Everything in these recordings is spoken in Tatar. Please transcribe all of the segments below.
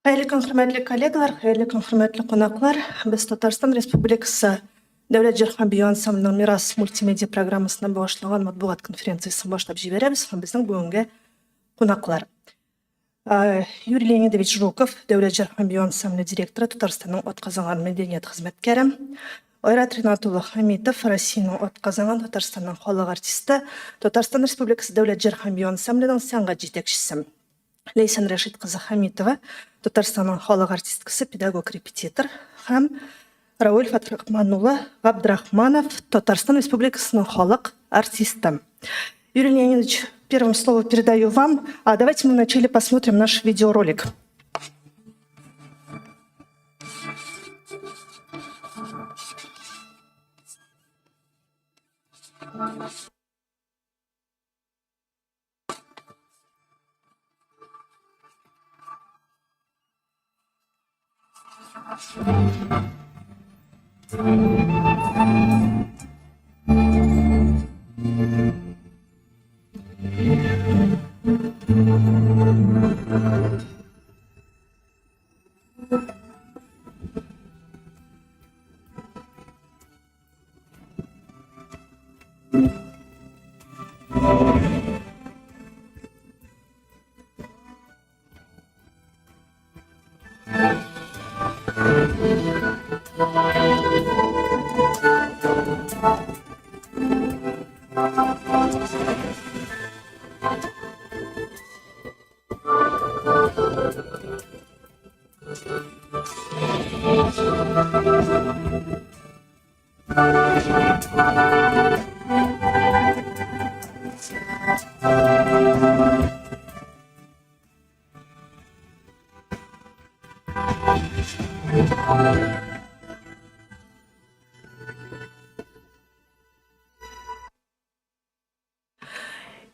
Хәерле көн, хөрмәтле коллегалар, хәерле көн, хөрмәтле кунаклар. Без Татарстан Республикасы Дәүләт җыр һәм бию ансамбленең Мирас мультимедиа программасына багышланган матбугат конференциясен башлап җибәрәбез һәм безнең бүгенге кунаклар. Юрий Леонидович Жуков, Дәүләт җыр һәм бию ансамбле директоры, Татарстанның атказанган мәдәният хезмәткәре. Айрат Ринат улы Хамитов, Россиянең атказанган Татарстанның халык артисты, Татарстан Республикасы Дәүләт җыр һәм бию ансамбленең сәнгать җитәкчесе. Ләйсән Рәшит кызы Хәмитова, Татарстанның халык артисткасы, педагог-репетитор һәм Рауил Фәтрахман улы Габдрахманов, Татарстан Республикасының халык артисты. Юрий Леонидович, первым слово передаю вам. А давайте мы вначале посмотрим наш видеоролик.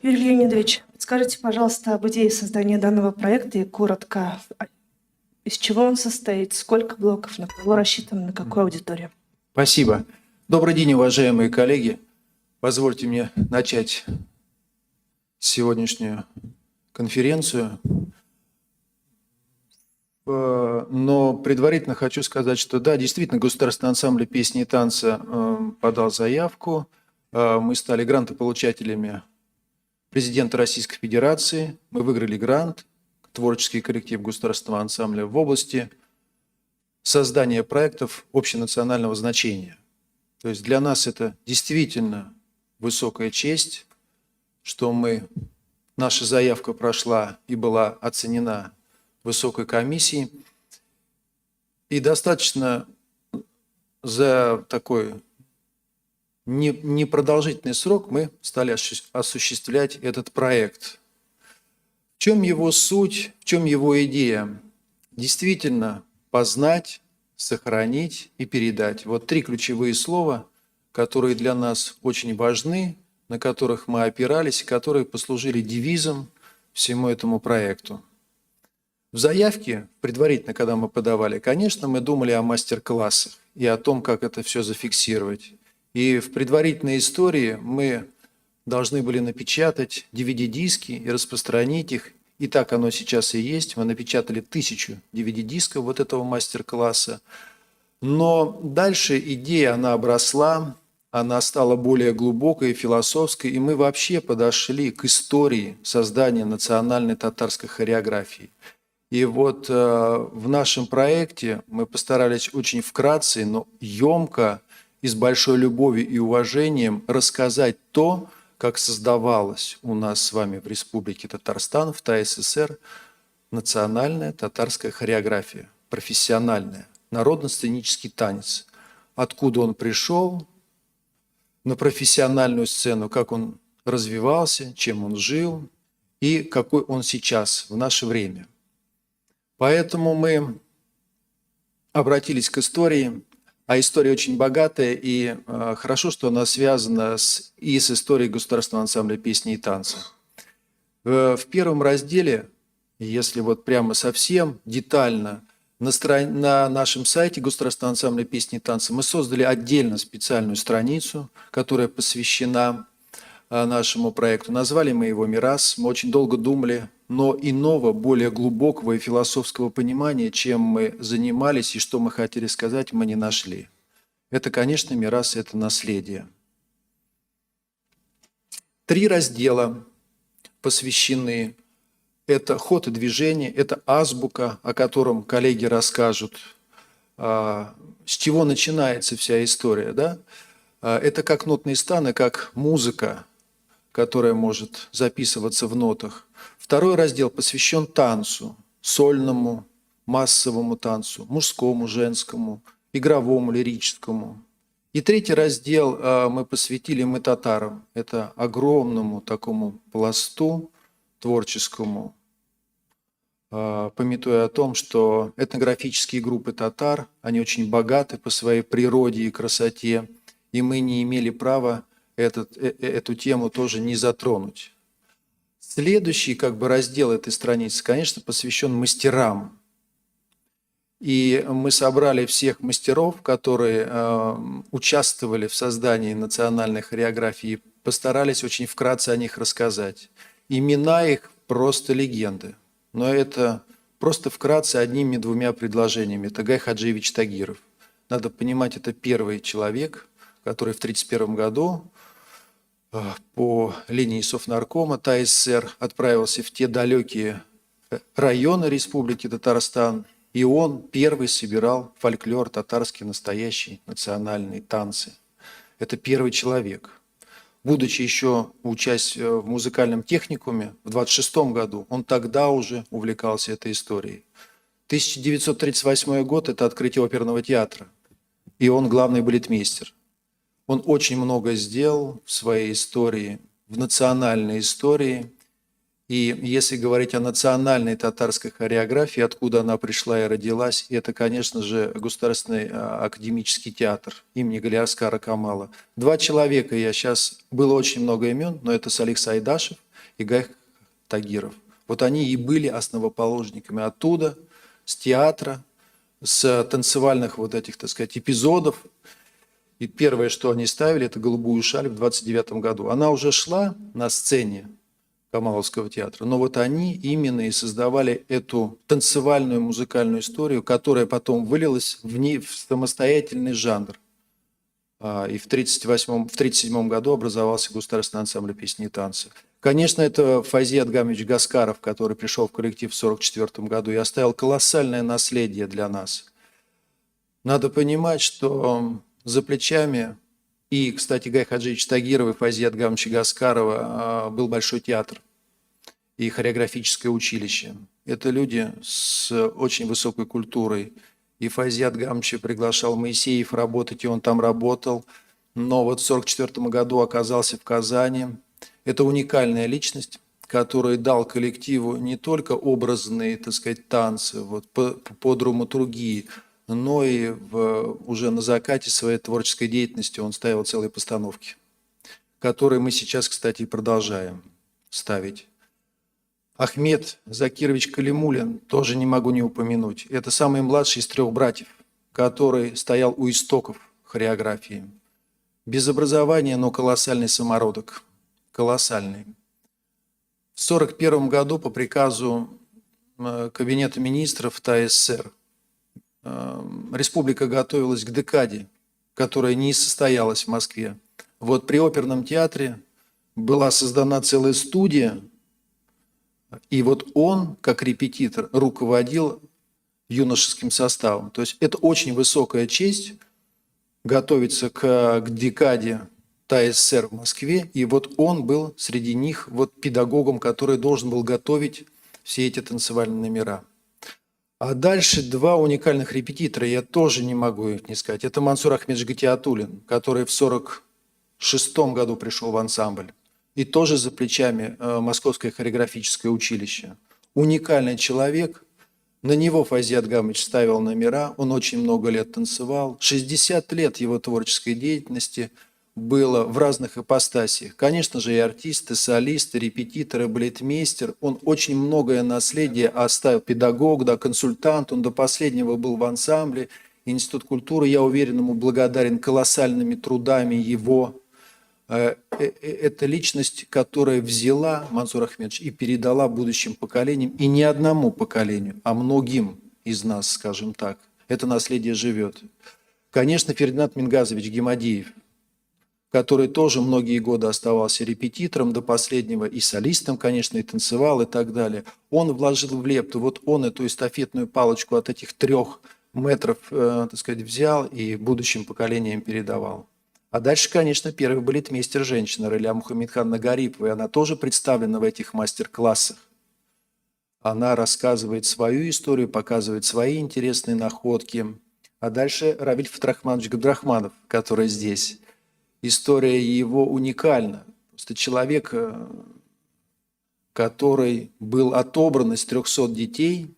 Юрий Леонидович, подскажите, пожалуйста, об идее создания данного проекта и коротко, из чего он состоит, сколько блоков, на кого рассчитан, на какую аудиторию? Спасибо. Добрый день, уважаемые коллеги. Позвольте мне начать сегодняшнюю конференцию. Но предварительно хочу сказать, что да, действительно, Государственный ансамбль песни и танца подал заявку. Мы стали грантополучателями президента Российской Федерации. Мы выиграли грант, творческий коллектив Государственного ансамбля в области создания проектов общенационального значения. То есть для нас это действительно высокая честь, что наша заявка прошла и была оценена высокой комиссией. И достаточно за такой непродолжительный срок мы стали осуществлять этот проект. В чем его суть, в чем его идея? Действительно познать, сохранить и передать. Вот три ключевые слова, которые для нас очень важны, на которых мы опирались, которые послужили девизом всему этому проекту. В заявке, предварительно, когда мы подавали, конечно, мы думали о мастер-классах и о том, как это все зафиксировать. И в предварительной истории мы должны были напечатать DVD-диски и распространить их. И так оно сейчас и есть. Мы напечатали 1000 DVD-дисков вот этого мастер-класса. Но дальше идея, она обросла, она стала более глубокой, философской, и мы вообще подошли к истории создания национальной татарской хореографии. И вот в нашем проекте мы постарались очень вкратце, но емко и с большой любовью и уважением рассказать то, как создавалась у нас с вами в Республике Татарстан, в ТАССР, национальная татарская хореография, профессиональная, народно-сценический танец. Откуда он пришел на профессиональную сцену, как он развивался, чем он жил и какой он сейчас в наше время. Поэтому мы обратились к истории, а история очень богатая, и хорошо, что она связана и с историей Государственного ансамбля песни и танца. В первом разделе, если вот прямо совсем детально, на нашем сайте Государственного ансамбля песни и танца мы создали отдельно специальную страницу, которая посвящена нашему проекту. Назвали мы его «Мирас». Мы очень долго думали, но иного, более глубокого и философского понимания, чем мы занимались и что мы хотели сказать, мы не нашли. Это, конечно, «Мирас» – это наследие. 3 раздела посвящены. Это ход и движение, это азбука, о котором коллеги расскажут, с чего начинается вся история. Да? Это как нотные станы, как музыка, которая может записываться в нотах. Второй раздел посвящен танцу, сольному, массовому танцу, мужскому, женскому, игровому, лирическому. И третий раздел мы посвятили «Мы татарам». Это огромному такому пласту творческому, памятуя о том, что этнографические группы татар, они очень богаты по своей природе и красоте, и мы не имели права эту тему тоже не затронуть. Следующий раздел этой страницы, конечно, посвящен мастерам. И мы собрали всех мастеров, которые участвовали в создании национальной хореографии, постарались очень вкратце о них рассказать. Имена их просто легенды. Но это просто вкратце одними-двумя предложениями. Это Гай Хаджиевич Тагиров. Надо понимать, это первый человек, который в 1931 году по линии Совнаркома ТАССР отправился в те далекие районы Республики Татарстан, и он первый собирал фольклор татарский, настоящий, национальные танцы. Это первый человек. Будучи еще учась в музыкальном техникуме в 26 году, он тогда уже увлекался этой историей. 1938 год – это открытие оперного театра, и он главный балетмейстер. Он очень много сделал в своей истории, в национальной истории. И если говорить о национальной татарской хореографии, откуда она пришла и родилась, это, конечно же, Государственный академический театр имени Галиаскара Камала. 2 человека, я сейчас... Было очень много имен, но это Салих Сайдашев и Гай Тагиров. Вот они и были основоположниками оттуда, с театра, с танцевальных вот этих, так сказать, эпизодов. И первое, что они ставили, это «Голубую шаль» в 29 году. Она уже шла на сцене Камаловского театра, но вот они именно и создавали эту танцевальную музыкальную историю, которая потом вылилась в самостоятельный жанр. И в 1937 году образовался Государственный ансамбль песни и танца. Конечно, это Файзи Адгамович Гаскаров, который пришел в коллектив в 1944 году и оставил колоссальное наследие для нас. Надо понимать, что за плечами и, кстати, Гай Хаджиевич Тагиров и Файзи Адгамовича Гаскарова был Большой театр и хореографическое училище. Это люди с очень высокой культурой. И Файзи Адгамовича приглашал Моисеев работать, и он там работал. Но вот в 1944 году оказался в Казани. Это уникальная личность, который дал коллективу не только образные, так сказать, танцы, вот, по драматургии, но и уже на закате своей творческой деятельности он ставил целые постановки, которые мы сейчас, кстати, и продолжаем ставить. Ахмед Закирович Калимуллин, тоже не могу не упомянуть. Это самый младший из 3 братьев, который стоял у истоков хореографии. Без образования, но колоссальный самородок. Колоссальный. В 1941 году по приказу Кабинета министров ТАССР республика готовилась к декаде, которая не состоялась в Москве. Вот при оперном театре была создана целая студия, и вот он, как репетитор, руководил юношеским составом. То есть это очень высокая честь готовиться к декаде ТАССР в Москве, и вот он был среди них вот педагогом, который должен был готовить все эти танцевальные номера. А дальше 2 уникальных репетитора, я тоже не могу их не сказать. Это Мансур Ахмедович Гатиатуллин, который в 1946 году пришел в ансамбль. И тоже за плечами Московское хореографическое училище. Уникальный человек. На него Файзи Адгамович ставил номера. Он очень много лет танцевал. 60 лет его творческой деятельности было в разных ипостасях. Конечно же, и артисты, солисты, репетиторы, балетмейстер. Он очень многое наследие оставил. Педагог, да, консультант. Он до последнего был в ансамбле. Институт культуры, я уверен, ему благодарен колоссальными трудами его. Это личность, которая взяла Мансур Ахмедович и передала будущим поколениям, и не одному поколению, а многим из нас, скажем так. Это наследие живет. Конечно, Фердинанд Мингазович Гимадиев, который тоже многие годы оставался репетитором до последнего, и солистом, конечно, и танцевал, и так далее. Он вложил в лепту, вот он эту эстафетную палочку от этих 3 метров, так сказать, взял и будущим поколениям передавал. А дальше, конечно, первый балетмейстер женщина Раиля Мухаммедхановна Гарипова, и она тоже представлена в этих мастер-классах. Она рассказывает свою историю, показывает свои интересные находки. А дальше Равиль Фатрахманович Габдрахманов, который здесь. История его уникальна. Просто человек, который был отобран из 300 детей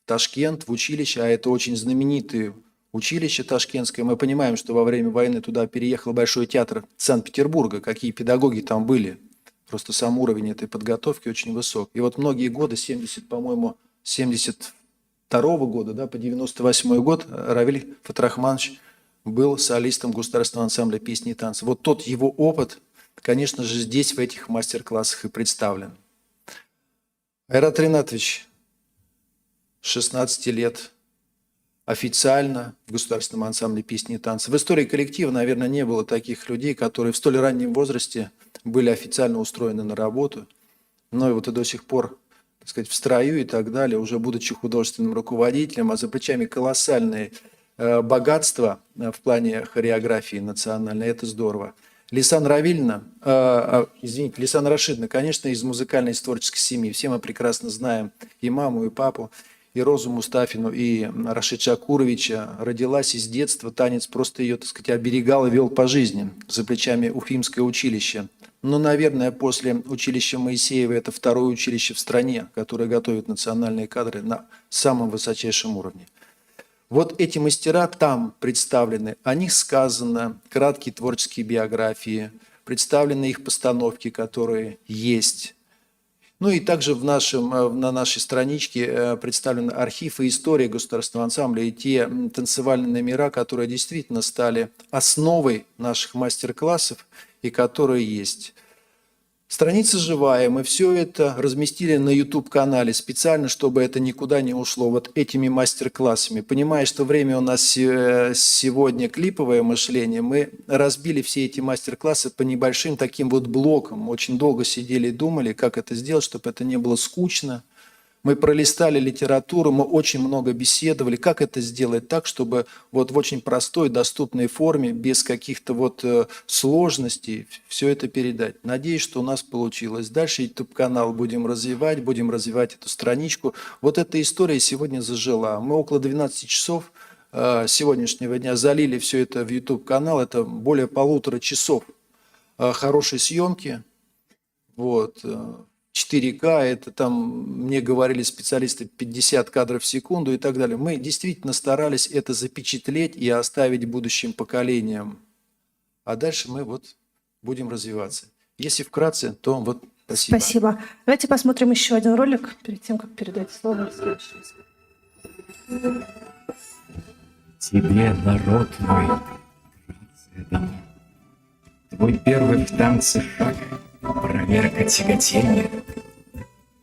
в Ташкент, в училище, а это очень знаменитое училище ташкентское. Мы понимаем, что во время войны туда переехал Большой театр Санкт-Петербурга, какие педагоги там были. Просто сам уровень этой подготовки очень высок. И вот многие годы, 70, по-моему, 72-го года, да, по 98 год Равиль Фатрахманович был солистом Государственного ансамбля песни и танца. Вот тот его опыт, конечно же, здесь, в этих мастер-классах и представлен. Айрат Ринатович, 16 лет, официально в Государственном ансамбле песни и танца. В истории коллектива, наверное, не было таких людей, которые в столь раннем возрасте были официально устроены на работу. Но и вот и до сих пор, так сказать, в строю и так далее, уже будучи художественным руководителем, а за плечами колоссальные богатство в плане хореографии национальной, это здорово. Лисан Равильевна, извините, Лисан Рашидовна, конечно, из музыкальной и творческой семьи. Все мы прекрасно знаем и маму, и папу, и Розу Мустафину, и Рашида Шакуровича. Родилась из детства, танец просто ее, так сказать, оберегал и вел по жизни. За плечами Уфимское училище. Но, наверное, после училища Моисеева это второе училище в стране, которое готовит национальные кадры на самом высочайшем уровне. Вот эти мастера там представлены, о них сказано, краткие творческие биографии, представлены их постановки, которые есть. Ну и также в на нашей страничке представлены архив и история государственного ансамбля и те танцевальные номера, которые действительно стали основой наших мастер-классов и которые есть. Страница живая, мы все это разместили на YouTube-канале специально, чтобы это никуда не ушло вот этими мастер-классами. Понимая, что время у нас сегодня клиповое мышление, мы разбили все эти мастер-классы по небольшим таким вот блокам. Очень долго сидели и думали, как это сделать, чтобы это не было скучно. Мы пролистали литературу, мы очень много беседовали, как это сделать так, чтобы вот в очень простой, доступной форме, без каких-то вот сложностей все это передать. Надеюсь, что у нас получилось. Дальше YouTube-канал будем развивать эту страничку. Вот эта история сегодня зажила. Мы около 12 часов сегодняшнего дня залили все это в YouTube-канал. Это более 1,5 часов хорошей съемки. Вот. 4К, это там, мне говорили специалисты, 50 кадров в секунду и так далее. Мы действительно старались это запечатлеть и оставить будущим поколениям. А дальше мы вот будем развиваться. Если вкратце, то вот спасибо. Спасибо. Давайте посмотрим еще один ролик перед тем, как передать слово следующему. Тебе, народ мой, грация дана. Твой первый в танце шаг, проверка тяготения,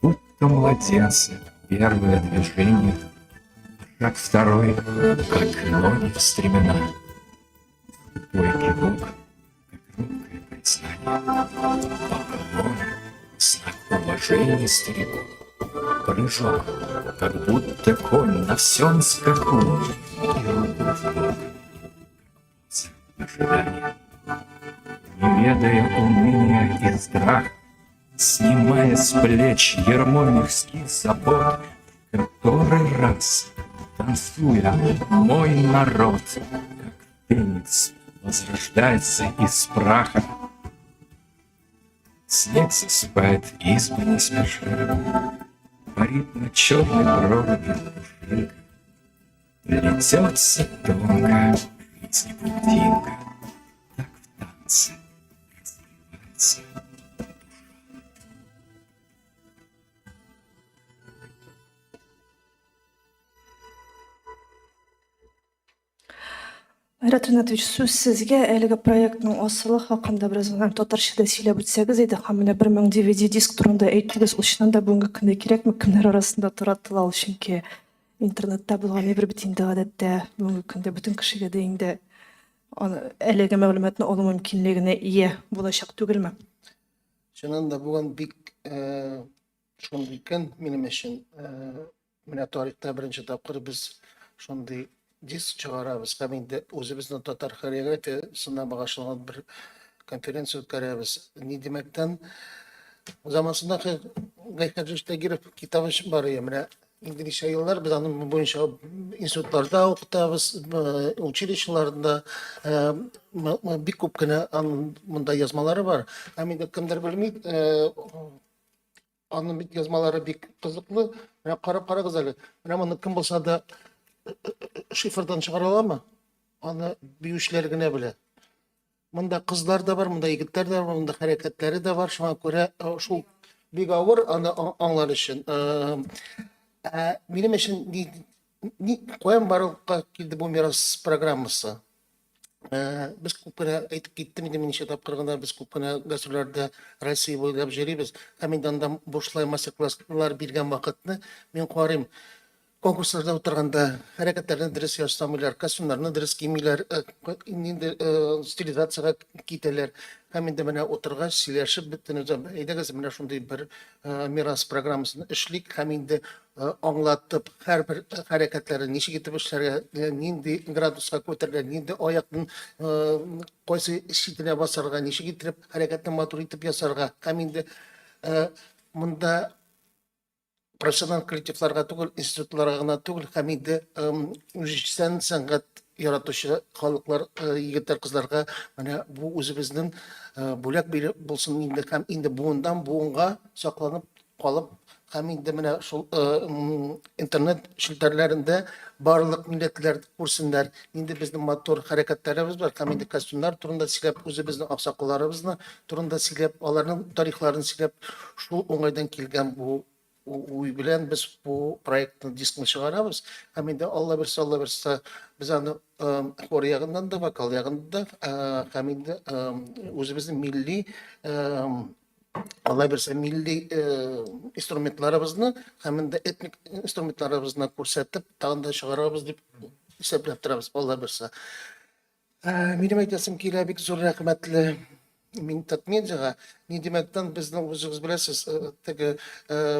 будто младенцы, первое движение, шаг второй, как ноги в стремена, скупой кивок, как робкое признание, поклон, знак уважения старику, прыжок, как будто конь на всем скаку, и руку в бок, как поза ожидания. Не ведая уныния и страх, снимая с плеч ярмо мирских забот, в который раз, танцуя, мой народ, как феникс, возрождается из праха. Снег засыпает избы не спеша, парит на черной проруби пушинка, плетется тонко жизни паутинка, так в танце. Айрат Ринатович, сүз сезгә. Әлеге проектның асылы хакында бераз гына татарча да сөйләп үтсәгез иде һәм менә 1000 DVD диск турында әйттегез, ул чыннан да бүгенге көндә кирәкме, кемнәр арасында таратыла ул, чөнки интернетта булган әйбер бит инде гадәттә бүгенге көндә бөтен кешегә дә инде аны әлеге мәгълүматны алу мөмкинлегенә ия булачак түгелме? Чыннан да бүген бик шундый көн минем өчен. Менә тарихта беренче тапкыр без шундый диск чыгарабыз һәм инде үзебезнең татар хореографиясенә багышланган бер конференция үткәрәбез. Ни димәктән, замансында Гайхаҗи Тагиров китабы бар иде. Менә инде ничә еллар без аның буенча институтларда укытабыз, училищеларда бик күп кенә аның монда язмалары бар. Һәм инде кемдер белми, Аның бит язмалары бик кызыклы. Менә карап карагыз әле. Менә моны кем булса да шифрдан чыгара аламы? Аны биючеләр генә белә. Монда кызлар да бар, монда егетләр дә бар, монда хәрәкәтләре дә бар. Шуңа күрә шул бик авыр аны аңлар өчен. Ә минем өчен ни, ни, каян барлыкка килде бу мирас программасы? Без күп кенә әйтеп киттем инде ничә тапкыр гына без күп кенә гастрольләрдә Россия буйлап йөрибез. Һәм инде анда бушлай мастер-класслар биргән вакытны мин карыйм. Конкурсларда утырганда хәрәкәтләрне дөрес ясамыйлар, костюмнарны дөрес кимиләр, инде стилизациягә китәләр. Һәм инде менә утыргач сөйләшеп бөтенебез, әйдәгез менә шундый бер мирас программасын эшлик һәм инде аңлатып, һәрбер хәрәкәтләрен ничек итеп эшләргә, нинди градуска күтәрергә, нинди аякның кайсы читенә басарга, ничек итеп хәрәкәтне матур итеп ясарга. Һәм инде монда профессиональ коллективларга түгел, институтларга гына түгел, һәм инде үзешчән сәнгать яратучы халыклар, егетләр, кызларга менә бу үзебезнең бүләк биреп булсын инде һәм инде буыннан буынга сакланып калып һәм инде менә шул интернет челтәрләрендә барлык милләтләр күрсеннәр, нинди безнең матур хәрәкәтләребез бар һәм инде костюмнар турында сөйләп, үзебезнең аксакалларыбызны турында сөйләп, аларның тарихларын сөйләп, шул уңайдан килгән бу уй белән без бу проектны дискны чыгарабыз. Һәм инде Алла бирсә, Алла бирсә, без аны хор ягыннан да, вокал ягыннан да һәм инде үзебезнең милли Алла бирсә, милли инструментларыбызны һәм инде этник инструментларыбызны күрсәтеп, тагын да чыгарабыз дип исәпләп торабыз, Алла бирсә. Минем әйтәсем килә, бик зур рәхмәтле мин Татмедиага. Ни димәктән, безнең үзегез беләсез, теге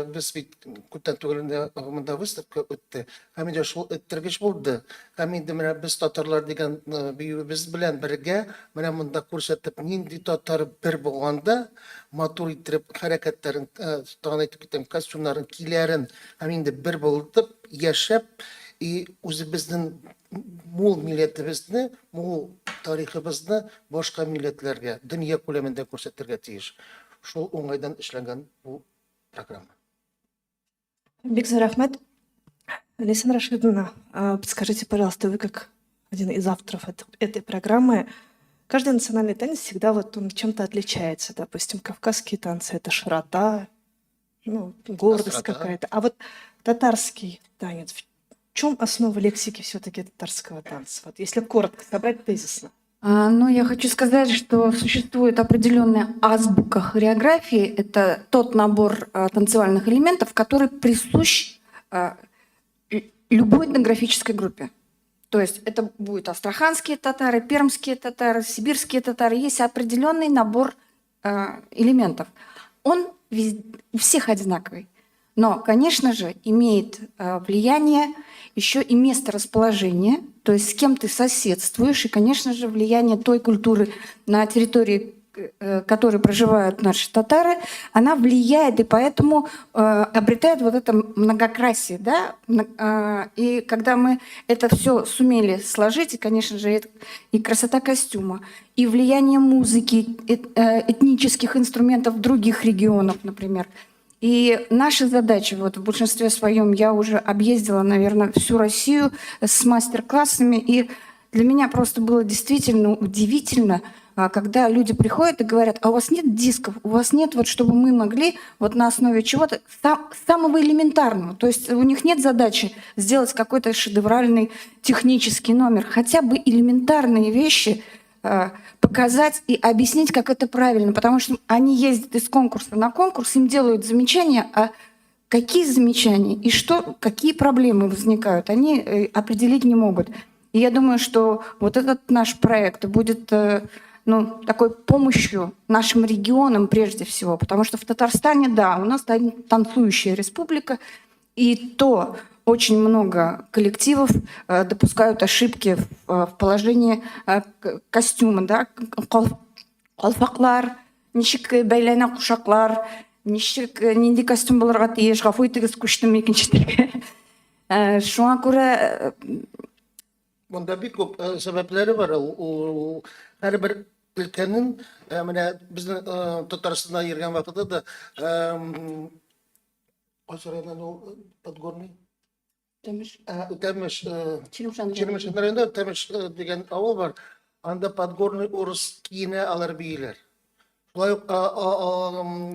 без бит күптән түгел инде монда выставка үтте. Һәм инде шул эттергеч булды. Һәм инде менә без татарлар дигән биюебез белән бергә менә монда күрсәтеп, нинди татар бер булганда матур иттереп хәрәкәтләрен, тагын әйтеп китәм, костюмнарын, киләрен һәм инде бер булып яшәп и үзебезнең мул милләтебезне, мул тарихыбызны башка милләтләргә, дөнья күләмендә күрсәтергә тиеш. Шул уңайдан эшләнгән бу программа. Бик зур рәхмәт. Лейсан Рашидовна, подскажите, пожалуйста, вы как один из авторов этой программы, каждый национальный танец всегда вот он чем-то отличается. Допустим, кавказские танцы – это широта, ну, гордость какая-то. А вот татарский танец, в чем основа лексики все-таки татарского танца? Вот если коротко собрать тезисно. Ну, я хочу сказать, что существует определенная азбука хореографии. Это тот набор танцевальных элементов, который присущ любой этнографической группе. То есть это будут астраханские татары, пермские татары, сибирские татары. Есть определенный набор элементов. Он у всех одинаковый. Но, конечно же, имеет влияние еще и место расположения, то есть с кем ты соседствуешь, и, конечно же, влияние той культуры на территории, которой проживают наши татары, она влияет, и поэтому обретает вот это многокрасие. Да? И когда мы это все сумели сложить, и, конечно же, и красота костюма, и влияние музыки, этнических инструментов других регионов, например. И наша задача, вот в большинстве своем я уже объездила, наверное, всю Россию с мастер-классами, и для меня просто было действительно удивительно, Когда люди приходят и говорят: а у вас нет дисков, у вас нет, вот, чтобы мы могли вот на основе чего-то, самого элементарного, то есть у них нет задачи сделать какой-то шедевральный технический номер, хотя бы элементарные вещи показать и объяснить, как это правильно, потому что они ездят из конкурса на конкурс, им делают замечания, а какие замечания и что, какие проблемы возникают, они определить не могут. И я думаю, что вот этот наш проект будет ну, такой помощью нашим регионам прежде всего, потому что в Татарстане, да, у нас танцующая республика, и то очень много коллективов допускают ошибки в положении костюма, да, калфаклар, ничек бәйләнә кушаклар, ничек нинди костюм булырга тиеш, гафу итегез, күчтем икенче телгә. Шуңа күрә Монда бик күп сәбәпләре бар. Ул һәрбер өлкәнең, менә безнең Татарстанда йөргән вакытта да, кайсы районнан ул, Подгорный? Үтәмеш. Үтәмеш, Чирмешән. Чирмешән районында Үтәмеш дигән авыл бар. Анда Подгорный урыс киенә, алар бииләр. Шулай ук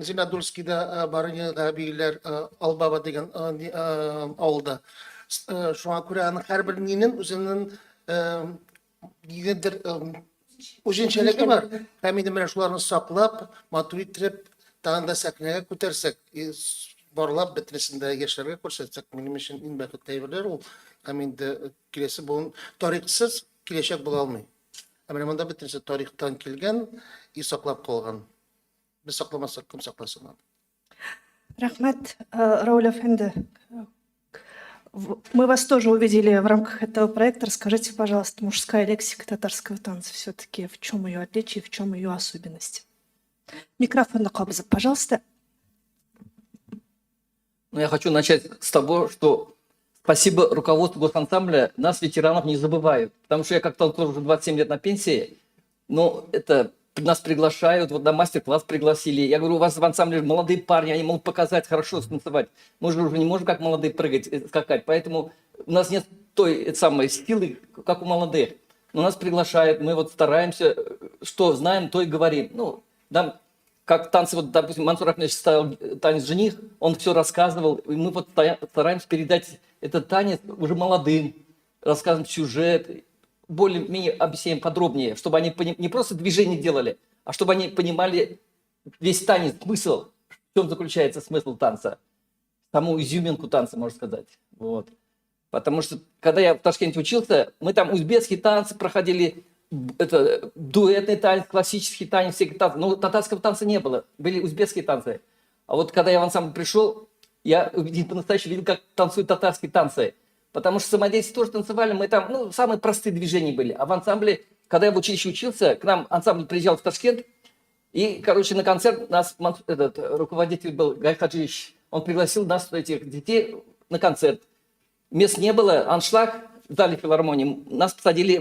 Зеленодольскийда Барыняда бииләр, Албаба дигән авылда. Шуңа күрә аның һәрбер нинең үзенең нидер үзенчәлеге бар. Һәм инде менә шуларны саклап, матур иттереп, тагын да сәхнәгә күтәрсәк, барлап бөтенесен дә яшьләргә күрсәтсәк, минем өчен иң бәхетле әйберләр ул. Һәм инде киләсе буын тарихсыз киләчәк була алмый. Ә менә монда бөтенесе тарихтан килгән и саклап калган. Без сакламасак, кем сакласын аны? Рәхмәт, Рауль әфәнде. Мы вас тоже увидели в рамках этого проекта. Расскажите, пожалуйста, мужская лексика татарского танца все-таки, в чем ее отличие, в чем ее особенность? Микрофон кабызып, пожалуйста. Ну, я хочу начать с того, что спасибо руководству госансамбля, нас, ветеранов, не забывают. Потому что я как танцор уже 27 лет на пенсии, но это нас приглашают, вот на мастер-класс пригласили. Я говорю, у вас в ансамбле молодые парни, они могут показать, хорошо станцевать. Мы же уже не можем как молодые прыгать, скакать, поэтому у нас нет той самой силы, как у молодых. Но нас приглашают, мы вот стараемся, что знаем, то и говорим. Ну, нам как танцы, вот, допустим, Мансур Ахмедович ставил танец «Жених», он все рассказывал, и мы вот стараемся передать этот танец уже молодым, рассказываем сюжет, более-менее объясняем подробнее, чтобы они не просто движение делали, а чтобы они понимали весь танец, смысл, в чем заключается смысл танца, саму изюминку танца, можно сказать. Вот. Потому что, когда я в Ташкенте учился, мы там узбекские танцы проходили, это дуэтный танец, классический танец, все танцы. Но татарского танца не было, были узбекские танцы. А вот когда я в ансамбль пришел, я по-настоящему видел, как танцуют татарские танцы. Потому что самодейцы тоже танцевали, мы там, ну, самые простые движения были. А в ансамбле, когда я в училище учился, к нам ансамбль приезжал в Ташкент, и, короче, на концерт нас этот руководитель был Гай Хаджиевич, он пригласил нас, этих детей, на концерт. Мест не было, аншлаг в зале филармонии, нас посадили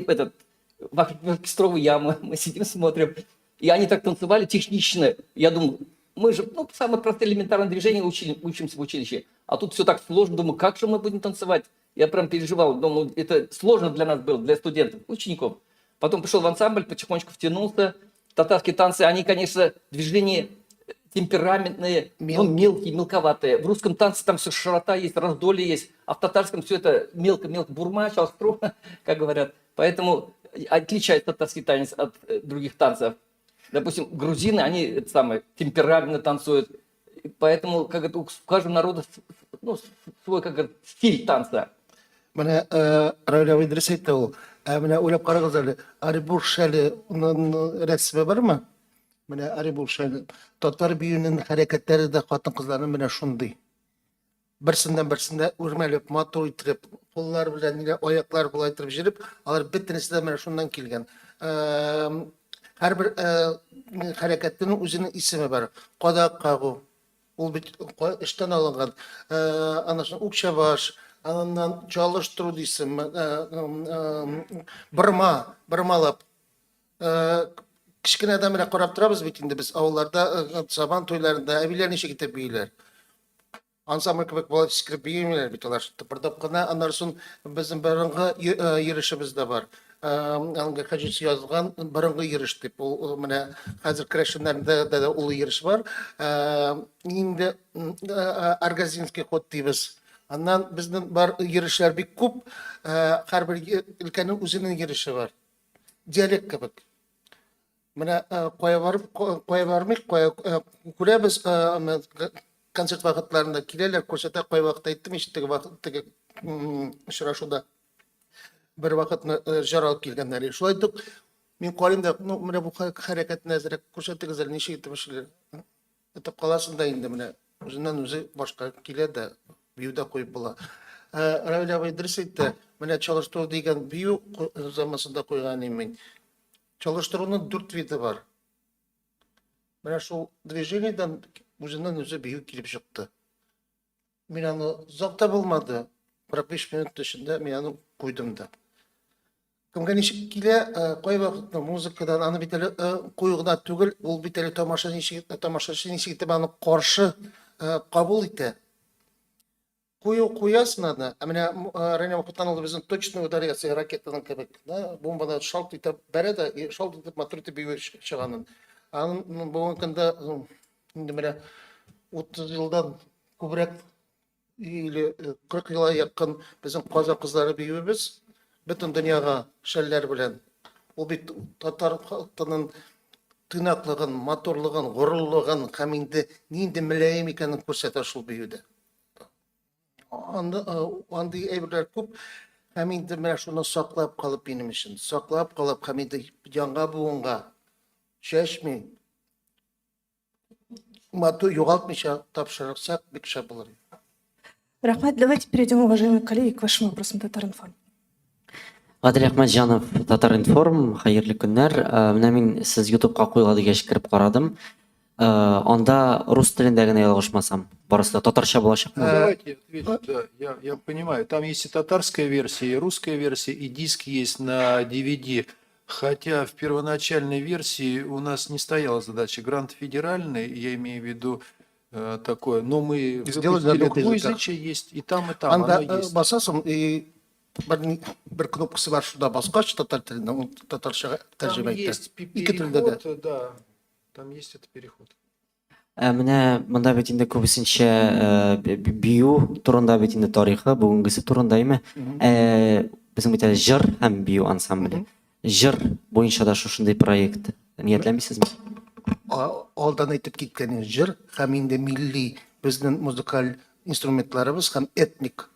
в оркестровую яму, мы сидим, смотрим. И они так танцевали технично. Я думал, мы же, ну, самое простое элементарное движение учимся в училище. А тут все так сложно, думаю, как же мы будем танцевать? Я прям переживал, думал, это сложно для нас было, для студентов, учеников. Потом пришел в ансамбль, потихонечку втянулся. Татарские танцы, они, конечно, движения темпераментные, ну, мелкие, мелковатые. В русском танце там все широта есть, раздолье есть, а в татарском все это мелко-мелко, бурма, шалстро, как говорят. Поэтому отличается татарский танец от других танцев. Допустим, грузины, они это самое, темпераментно танцуют. Поэтому, как это, у каждого народа ну, свой, как говорят, стиль танца. Менә Раилә абый дөрес әйтте ул. Ә менә уйлап карагыз әле, Оренбург шәле рәсеме бармы? Менә Оренбург шәле. Татар биюенең хәрәкәтләре дә хатын-кызларның менә шундый. Берсеннән берсенә үрмәләп, матур иттереп, куллар белән, ниләр, аяклар болай иттереп җөреп, алар бөтенесе дә менә шуннан килгән. Һәрбер хәрәкәтнең үзенең исеме бар. Кадак кагу, ул бит эштән алынган. Аннан соң үкчәбаш, аннан чалыштыру дисеңме, бырма, бырмалап. Кечкенәдән менә карап торабыз бит инде без авылларда, сабан туйларында әбиләр ничек итеп бииләр. Ансамбль кебек болай сикереп биемиләр бит алар, тыпырдап кына. Аннан соң безнең борынгы йөрешебез дә бар. Аның Хаҗисы язган борынгы йөреш дип. Ул менә хәзер керәшеннәрдә дә ул йөреш бар. Инде Аргазинский ход дибез. Аннан безнең бар йөрешләр бик күп. Һәрбер өлкәнең үзенең йөреше бар. Диалект кебек. Менә кая барып, кая бармыйк, кая күрәбез, концерт вакытларында киләләр, күрсәтә, кай вакытта әйттем ич, теге вакыт, теге очрашуда бер вакытны җыр алып килгәннәр. Шулай итеп, мин карыйм да, ну, менә бу хәрәкәтне әзрәк күрсәтегез әле, ничек итеп эшлиләр. Итеп каласың да инде менә үзеннән үзе башка килә дә, бию дә куеп була. Равил абый дөрес әйтте, менә чалыштыру дигән бию замасында куйган мин. Чалыштыруның дүрт виды бар. Менә шул движениедән үзеннән үзе бию килеп чыкты. Мин аны озак та булмады, 45 минут эчендә мин аны куйдым да. Кемгә ничек килә, кайвакытны музыкадан аны бит әле кую гына түгел, ул бит әле тамаша ничек, тамашачы ничек итеп аны каршы кабул итә. Кую куясың аны, ә менә Рәнә Вахитхан ул безнең точный удар ясый ракетаның кебек, да, бомбаны шалт итеп бәрә дә, и шалт итеп матур итеп бию чыга аның. Аның бүгенге көндә инде менә 30 елдан күбрәк или 40 елга якын безнең казан кызлары биюебез бөтен дөньяга шәлләр белән. Ул бит татар халкының тыйнаклыгын, матурлыгын, горурлыгын һәм инде нинди мөлаем икәнен күрсәтә шул биюдә. Анда андый әйберләр күп. Һәм инде менә шуны саклап калып минем өчен, саклап калып һәм инде яңа буынга чәчми, матур югалтмыйча тапшырсак бик шәп булыр. Рәхмәт. Давайте перейдем, уважаемые коллеги, к вашим вопросам, Татар-информ. Гадел Әхмәтҗанов, Татар-информ, хәерле көннәр. Менә мин сез YouTubeка куела дигәч кереп карадым. Анда рус телендә генә ялгышмасам, барысы да татарча булачакмы? Давайте я отвечу, да, я понимаю. Там есть и татарская версия, и русская версия, и диск есть на DVD. Хотя в первоначальной версии у нас не стояла задача грант федеральный, я имею в виду такое, но мы Сделали на выпустили двух языках. двуязычие есть и там, Анда оно есть. Басасың, и бер кнопкасы бар, шунда баскач татар теленә, ул татарчага Там тәрҗемә итә. есть Ике телдә дә. переход, да, там есть этот переход. Ә менә монда бит инде күбесенчә бию турында бит инде тарихы, бүгенгесе турында име? Безнең бит әле җыр һәм бию ансамбле. Җыр буенча да шушындый проект ниятләмисезме? Алдан әйтеп киткән җыр һәм инде милли безнең музыкаль инструментларыбыз һәм этник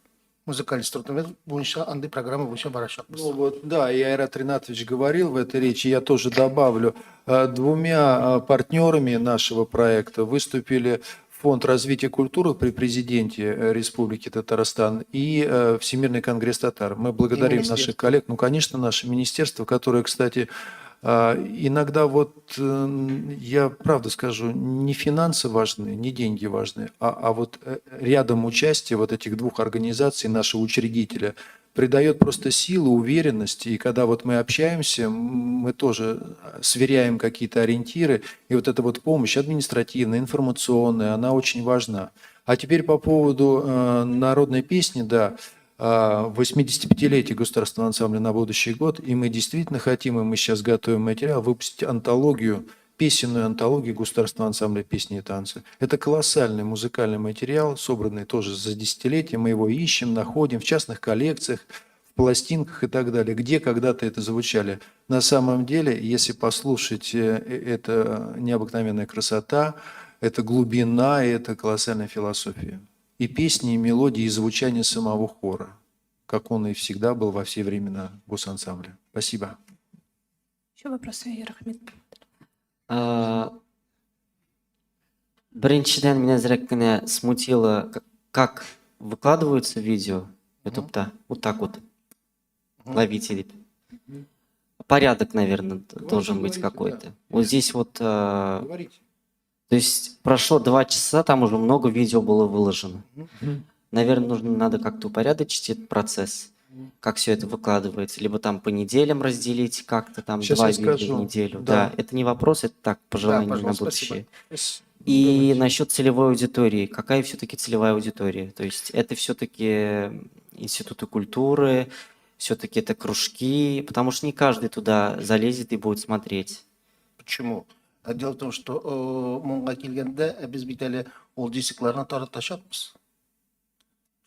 музыкаль инструмент буенча андый программа буенча барачакбыз. Ну вот, да, и Айрат Ринатович говорил в этой речи, я тоже добавлю. Двумя партнерами нашего проекта выступили Фонд развития культуры при президенте Республики Татарстан и Всемирный конгресс татар. Мы благодарим министерство. Наших коллег. Ну, конечно, наше министерство, которое, кстати, иногда вот, я правда скажу, не финансы важны, не деньги важны, а вот рядом участие вот этих двух организаций, нашего учредителя, придает просто силу, уверенность. И когда вот мы общаемся, мы тоже сверяем какие-то ориентиры. И вот эта вот помощь административная, информационная, она очень важна. А теперь по поводу народной песни, да, 85-летие государственного ансамбля на будущий год, и мы действительно хотим, и мы сейчас готовим материал, выпустить антологию, песенную антологию государственного ансамбля песни и танца. Это колоссальный музыкальный материал, собранный тоже за десятилетия. Мы его ищем, находим в частных коллекциях, в пластинках и так далее, где когда-то это звучали. На самом деле, если послушать, это необыкновенная красота, это глубина, и это колоссальная философия. И песни, и мелодии, и звучание самого хора, как он и всегда был во все времена госансамбля. Спасибо. Еще вопросы, Рахмет? Беренчедән, меня әзрәк кенә смутило, как выкладываются видео ютубта. Вот так вот. Ловите дип. Порядок, наверное, Говорите, должен быть говорите, какой-то. Да. Вот здесь вот, Говорите. то есть прошло 2 часа, там уже много видео было выложено. Мгм. Наверное, надо как-то упорядочить этот процесс, как все это выкладывается, либо там по неделям разделить как-то там Щас два я видео в скажу. неделю. Да. Да, это не вопрос, это так, пожелание на Пожалуйста, спасибо. будущее. С- И Давайте. насчет целевой аудитории. Какая все-таки целевая аудитория? То есть это все-таки институты культуры, Все-таки это кружки, потому что не каждый туда залезет и будет смотреть. Почему? Дело в том, что моңа килгәндә, без бит әле ул дискларны таратачакбыз.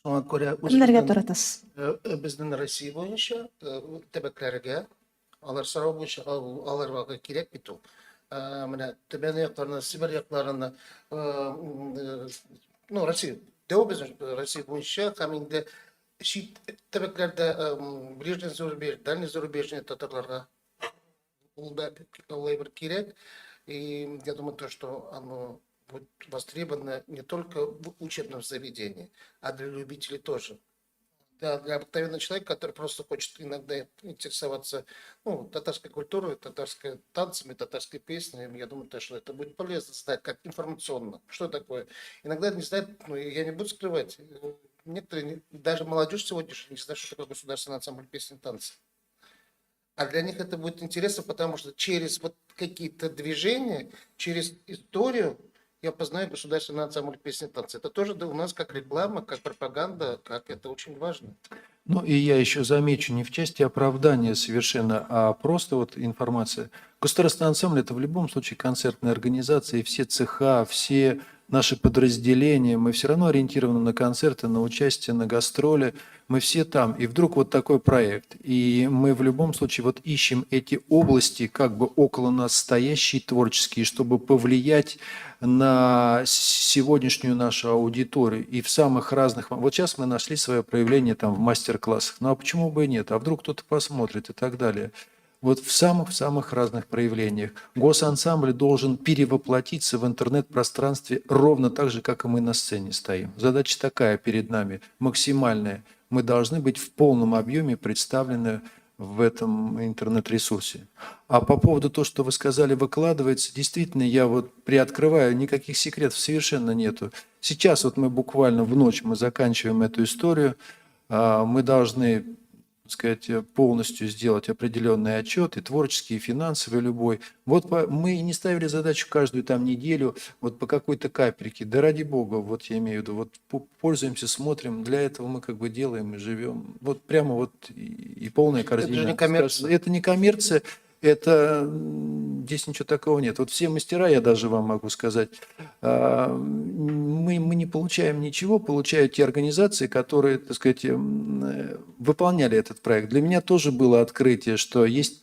Шуңа күрә Кемнәргә үзебезнең таратасыз? Безнең Россия буенча төбәкләргә, алар сорау буенча, аларга кирәк бит ул. Менә Төмән якларына, Себер якларына, ну, Россия, дәү безнең Россия буенча һәм инде чит төбәкләрдә, ближний зарубеж, дальний зарубежный татарларга ул да алай бер кирәк. И я думаю, то, что оно будет востребовано не только в учебном заведении, а для любителей тоже. Да, для обыкновенного человека, который просто хочет иногда интересоваться, ну, татарской культурой, татарской танцами, татарской песней, я думаю, то, что это будет полезно знать, как информационно, что такое. Иногда не знают, ну, я не буду скрывать, некоторые, даже молодежь сегодняшняя не знает, что такое государственный ансамбль песни и танца. А для них это будет интересно, потому что через вот какие-то движения, через историю я познаю государственный ансамбль песни и танца. Это тоже, да, у нас как реклама, как пропаганда, как это очень важно. Ну и я еще замечу, не в части оправдания совершенно, а просто вот информация. Государственный ансамбль – это в любом случае концертная организация, и все цеха, все наши подразделения, мы все равно ориентированы на концерты, на участие, на гастроли, мы все там. И вдруг вот такой проект. И мы в любом случае вот ищем эти области, как бы около нас стоящие творческие, чтобы повлиять на сегодняшнюю нашу аудиторию. И в самых разных... Вот сейчас мы нашли свое проявление там в мастер-классах. Ну а почему бы и нет? А вдруг кто-то посмотрит и так далее. Вот в самых-самых разных проявлениях. Госансамбль должен перевоплотиться в интернет-пространстве ровно так же, как и мы на сцене стоим. Задача такая перед нами, максимальная. Мы должны быть в полном объеме представлены в этом интернет-ресурсе. А по поводу того, что вы сказали, выкладывается, действительно, я вот приоткрываю, никаких секретов совершенно нету. Сейчас вот мы буквально в ночь мы заканчиваем эту историю, мы должны, так сказать, полностью сделать определенный отчет, и творческий, и финансовый, любой. Вот мы и не ставили задачу каждую там неделю вот по какой-то капельке. Да ради бога, вот я имею в виду, вот пользуемся, смотрим, для этого мы как бы делаем и живем. Вот прямо вот и полная Это же корзина. не коммерция. Это не коммерция, это здесь ничего такого нет. Вот все мастера, я даже вам могу сказать, мы не получаем ничего, получают те организации, которые, так сказать, выполняли этот проект. Для меня тоже было открытие, что есть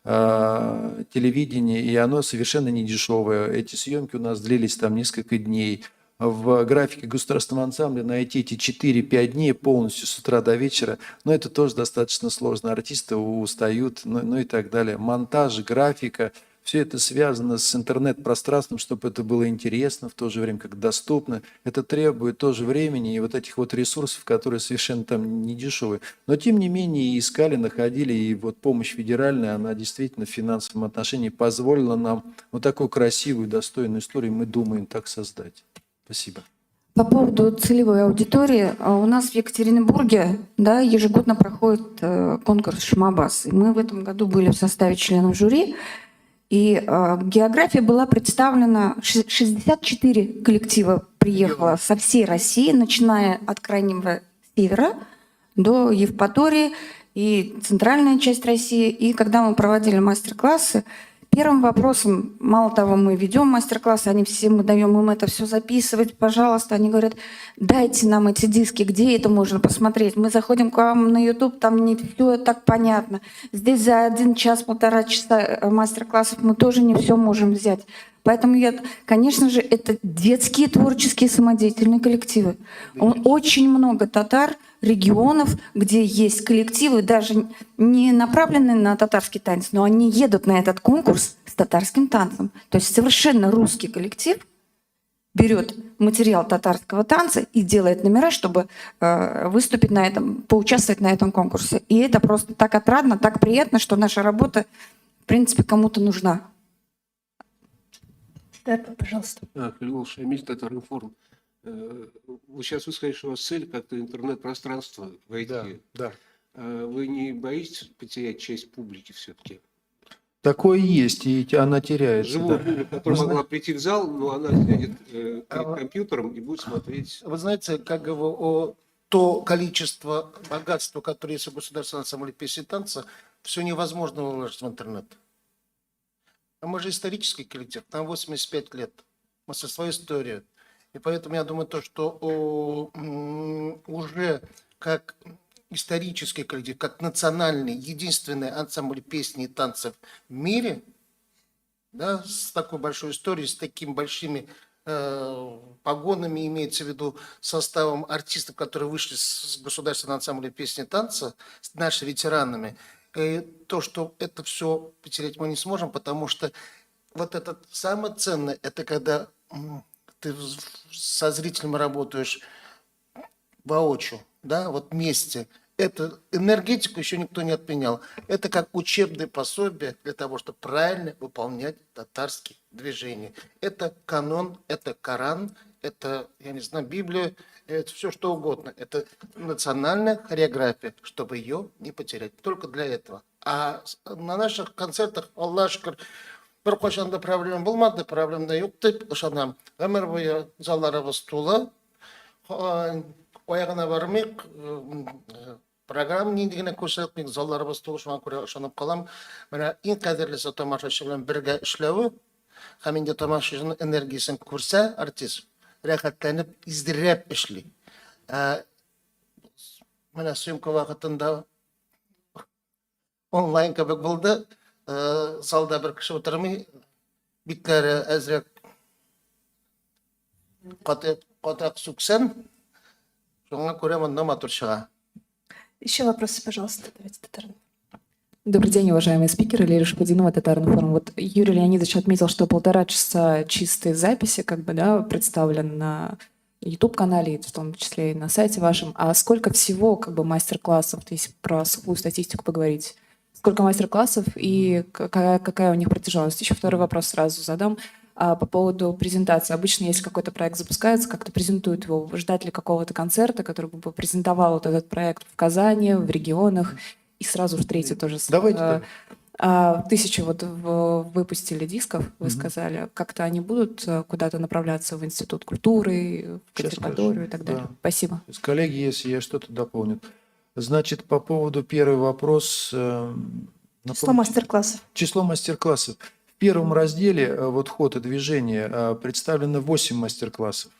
телевидение, и оно совершенно не дешевое. Эти съемки у нас длились там несколько дней. В графике государственного ансамбля найти эти 4-5 дней полностью с утра до вечера, но это тоже достаточно сложно. Артисты устают, ну и так далее. Монтаж, графика, все это связано с интернет-пространством, чтобы это было интересно, в то же время как доступно. Это требует тоже времени и вот этих вот ресурсов, которые совершенно там не дешевые. Но тем не менее искали, находили, и вот помощь федеральная, она действительно в финансовом отношении позволила нам вот такую красивую, достойную историю, мы думаем, так создать. Спасибо. По поводу целевой аудитории, у нас в Екатеринбурге, да, ежегодно проходит конкурс «Шмабас». И мы в этом году были в составе членов жюри. И география была представлена, 64 коллектива приехало со всей России, начиная от крайнего севера до Евпатории и центральная часть России. И когда мы проводили мастер-классы, первым вопросом, мало того, мы ведем мастер-классы, они все, мы даем им это все записывать, пожалуйста. Они говорят, дайте нам эти диски, где это можно посмотреть. Мы заходим к вам на YouTube, там не все так понятно. Здесь за 1 час, полтора часа мастер-классов мы тоже не все можем взять. Поэтому, конечно же, это детские творческие самодеятельные коллективы. Очень много татар, регионов, где есть коллективы, даже не направленные на татарский танец, но они едут на этот конкурс с татарским танцем. То есть совершенно русский коллектив берет материал татарского танца и делает номера, чтобы выступить на этом, поучаствовать на этом конкурсе. И это просто так отрадно, так приятно, что наша работа, в принципе, кому-то нужна. Да, пожалуйста. Халилов Шамиль, Татаринформ. Вы сейчас вы сказали, что у вас цель как-то интернет-пространство войти. Да, да. Вы не боитесь потерять часть публики все-таки? Такое есть, и она теряется. Живую да. публику, которая могла прийти в зал, но она сядет перед компьютером и будет смотреть. Вы знаете, как его, То количество богатства, которое есть у государственного ансамбля песни и танца, все невозможно выложить в интернет. А мы же исторический коллектив, нам 85 лет. Мы со своей историей. И поэтому я думаю, то, что уже как исторический коллектив, как национальный, единственный ансамбль песни и танцев в мире, да, с такой большой историей, с такими большими погонами, имеется в виду составом артистов, которые вышли с государственного ансамбля песни и танца, с нашими ветеранами, то, что это все потерять мы не сможем, потому что вот это самое ценное, это когда ты со зрителем работаешь воочию, да, вот вместе. Эту энергетику еще никто не отменял. Это как учебное пособие для того, чтобы правильно выполнять татарские движения. Это канон, это Коран, это, я не знаю, Библия, это все что угодно. Это национальная хореография, чтобы ее не потерять. Только для этого. А на наших концертах, Аллага шөкер, беркайчан да проблема булмады, проблема да юк дип ышанам. Гомер буе залларыбыз тулы. Кая гына бармыйк, программа нинди генә күрсәтмик, залларыбыз тулы, шуңа күрә ышанып калам. Менә иң кадерлесе тамашачы белән бергә эшләве һәм инде тамашачының энергиясен күрсә артист, рәхәтләнеп, издерәп эшли. Ә, менә съемка вакытында онлайн кебек булды. Залда бер кеше утырмый, битләре әзрәк каты катырак сүксән, шуңа күрә монда матур чыга. Еще вопросы, пожалуйста, давайте, Татарин. Добрый день, уважаемые спикеры. Лилия Шапудинова, Татар-информ. Вот Юрий Леонидович отметил, что 1,5 часа чистой записи, как бы, да, представлен на YouTube-канале, в том числе и на сайте вашем. А сколько всего, как бы, мастер-классов, если про сухую статистику поговорить? Сколько мастер-классов и какая у них протяженность? Еще второй вопрос сразу задам. По поводу презентации. Обычно, если какой-то проект запускается, как-то презентуют его. Ждать ли какого-то концерта, который бы презентовал вот этот проект в Казани, в регионах? И сразу в третий тоже. Давайте так. 1000 вот выпустили дисков, вы Мгм. сказали. Как-то они будут куда-то направляться в Институт культуры, в Сейчас консерваторию скажу. И так далее? Да. Спасибо. То есть, коллеги, если я что-то дополню. Значит, по поводу первый вопрос. Число Напомните. мастер-классов. Число мастер-классов. В первом разделе вот ход и движение представлено 8 мастер-классов.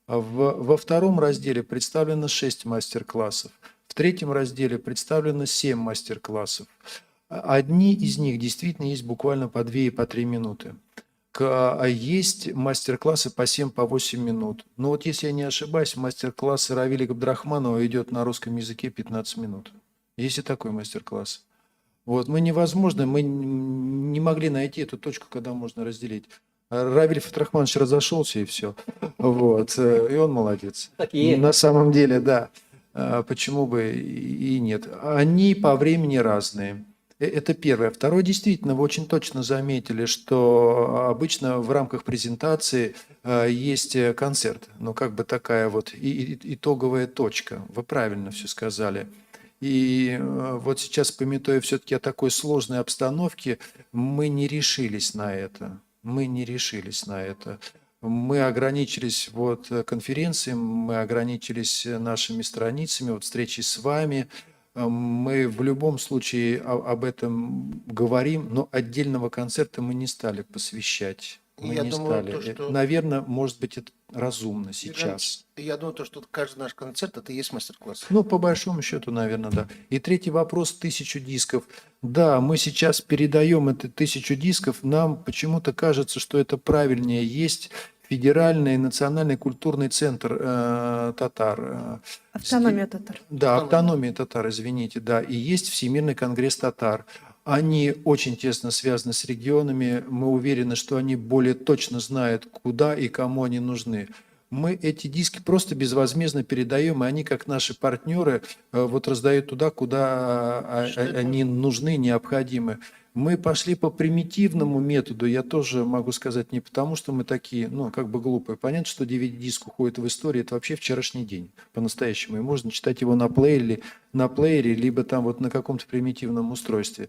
А во втором разделе представлено 6 мастер-классов. В третьем разделе представлено 7 мастер-классов. Одни из них действительно есть буквально по 2 и по 3 минуты. А есть мастер-классы по 7, по 8 минут. Но вот если я не ошибаюсь, мастер-класс Равиля Габдрахманова идет на русском языке 15 минут. Есть и такой мастер-класс. Вот, мы невозможно, мы не могли найти эту точку, когда можно разделить. Равиль Фатрахманович разошелся, и все. Вот, и он молодец. Такие. На самом деле, да. Почему бы и нет? Они по времени разные. Это первое. Второе, действительно, вы очень точно заметили, что обычно в рамках презентации есть концерт, ну, как бы такая вот итоговая точка. Вы правильно все сказали. И вот сейчас, памятуя все-таки о такой сложной обстановке, мы не решились на это. Мы не решились на это. Мы ограничились вот конференцией, мы ограничились нашими страницами, вот встречей с вами. Мы в любом случае об этом говорим, но отдельного концерта мы не стали посвящать. Мы Я не думаю, стали. то, что Наверное, может быть, это разумно сейчас. Я думаю, то, что каждый наш концерт — это и есть мастер-класс. Ну, по большому счету, наверное, да. И третий вопрос — 1000 дисков. Да, мы сейчас передаем это 1000 дисков. Нам почему-то кажется, что это правильнее. Есть федеральный национальный культурный центр татар. Автономия татар. Да, Автономия. Автономия татар, извините, да. И есть Всемирный конгресс татар. Они очень тесно связаны с регионами. Мы уверены, что они более точно знают, куда и кому они нужны. Мы эти диски просто безвозмездно передаем, и они, как наши партнеры, вот раздают туда, куда Что это? они нужны, необходимы. Мы пошли по примитивному методу, я тоже могу сказать, не потому, что мы такие, ну, как бы глупые. Понятно, что DVD-диск уходит в историю, это вообще вчерашний день по-настоящему. И можно читать его на плеере, либо там вот на каком-то примитивном устройстве.